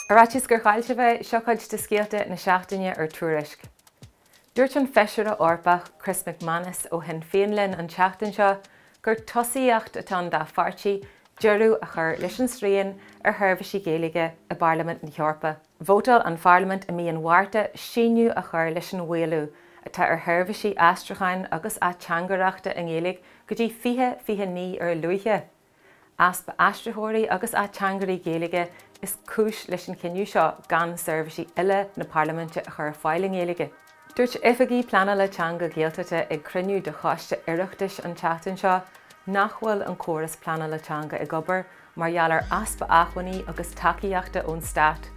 Ar fhaitíos gur chaill sibh é, seo cuid de scéalta na seachtaine ar Tuairisc. Dúirt an Feisire Eorpach Chris McManus ó Shinn Féin linn an tseachtain seo gur tosaíocht atá ann dá pháirtí deireadh a chur leis an srian ar sheirbhísí Gaeilge i bParlaimint na hEorpa. Vótáil an Pharlaimint i mí an Mhárta síneadh a chur leis an mhaolú atá ar sheirbhísí aistriúcháin agus ateangaireachta i nGaeilge go dtí 2029 ar a luaithe. Easpa aistritheoirí agus ateangairí Gaeilge is cúis leis an chinneadh seo gan seirbhísí uile na Parlaiminte a chur ar fáil i nGaeilge. Dúirt oifigigh pleanála teanga Gaeltachta ag cruinniú de choiste Oireachtais an tseachtain seo nach bhfuil an córas pleanála teanga ag obair mar gheall ar easpa acmhainní agus tacaíochta ón stát.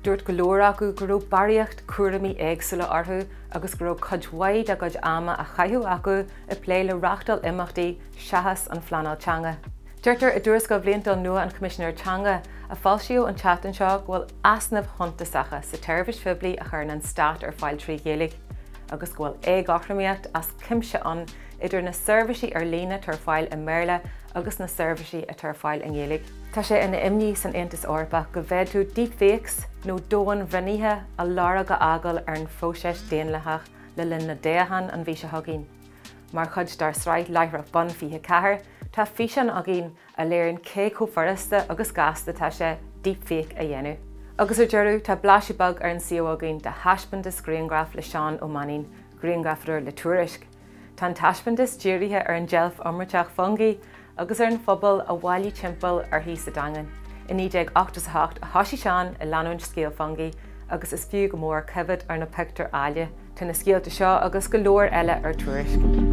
Dúirt go leor acu go raibh barraíocht cúraimí éagsúla orthu agus go raibh cuid mhaith dá gcuid ama á chaitheamh acu ag plé le reáchtáil imeachtaí seachas an phleanáil teanga. Deirtear i dtuarascáil bhliantúil nua an Choimisinéir Teanga a foilsíodh an tseachtain seo go bhfuil easnaimh shuntasacha sa tseirbhís phoiblí a chuireann an stát ar fáil trí Ghaeilge agus go bhfuil éagothromaíocht as cuimse ann idir na seirbhísí ar líne atá ar fáil i mBéarla agus na seirbhísí atá ar fáil i nGaeilge. Tá sé ina imní san Aontas Eorpach go bhféadfadh deepfakes nó domhainbhrionnuithe a lorg a fhágáil ar an phróiseas daonlathach le linn na dtoghchán an mhí seo chugainn. Mar chuid dár sraith láithreach bonn 24, tá físeán againn a léiríonn cé chomh furasta agus gasta atá sé deepfake a dhéanamh. Agus ar deireadh, tá blaiseadh beag ar an suíomh againn de thaispeántas grianghraf le Seán Ó Mainnín, grianghrafadóir le Tuairisc. Tá an taispeántas dírithe ar an deilf iomráiteach Fungie agus ar an phobal a bhailigh timpeall uirthi sa Daingean. I 1988 a thosaigh Seán ag leanúint scéal Fungie agus is fiú go mór coimhéad ar na pictiúir áille. Tá na scéalta seo agus go leor eile ar Tuairisc.